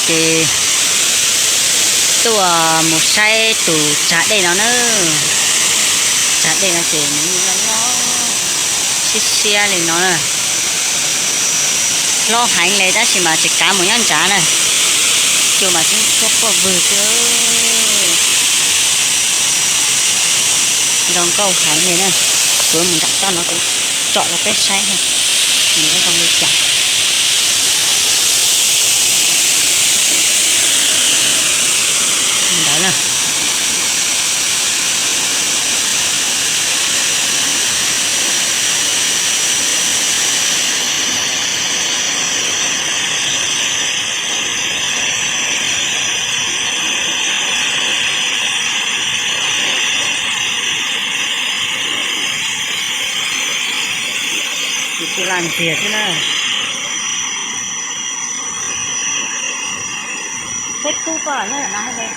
Ces tuaj mus saib tus tsag dej no na. Tsag dej no ces nws loj loj siab siab li no na. Loj heev li tab sis mas tsis kav mus nyob nrad na. Cua mas tseem tshuab quaj vwg xwb. Zoo nkauj heev li na. Kuv mus nram toj no kuv tsom rau peb saib nws zoo li cas. Ntawd na. Tsis laj ntxiag xwb na. Peb kub koj nyob lam no haj yog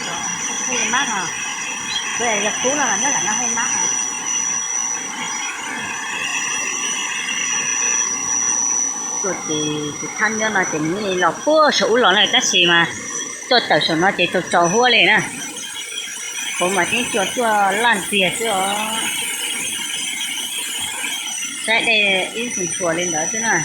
kub mab os. Kuv yog kub no nyob lam no haj mab os. Tuaj ces tus thab nyob no ces nws los puag saum ub los na tab sis mas tuaj tawm saum no ces tus tsaus huab li na. Kuv mas tib cua tuaj laj ntxiag xwb os. Saib dej ib ntxhua li ntawd xwb na.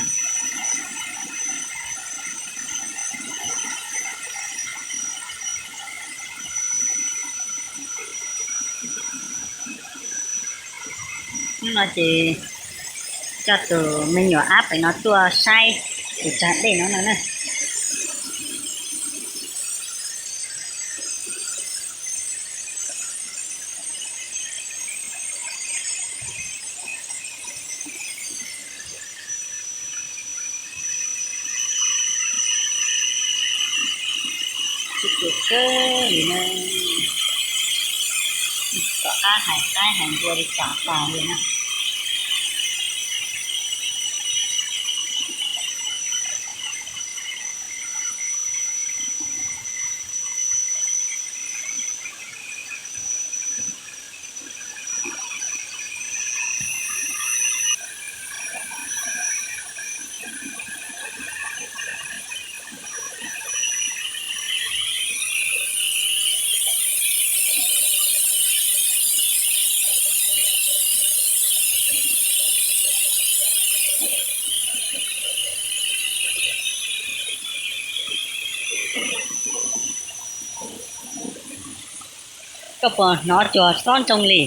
Hnub no ces coj tus me nyuam ab pem no tuaj saib tus tsag dej no no na. Tsis tu kawg li na, tom qab hais qaib hais npua li cas tas li na. Koj puas hnov cua xob ntsoog li?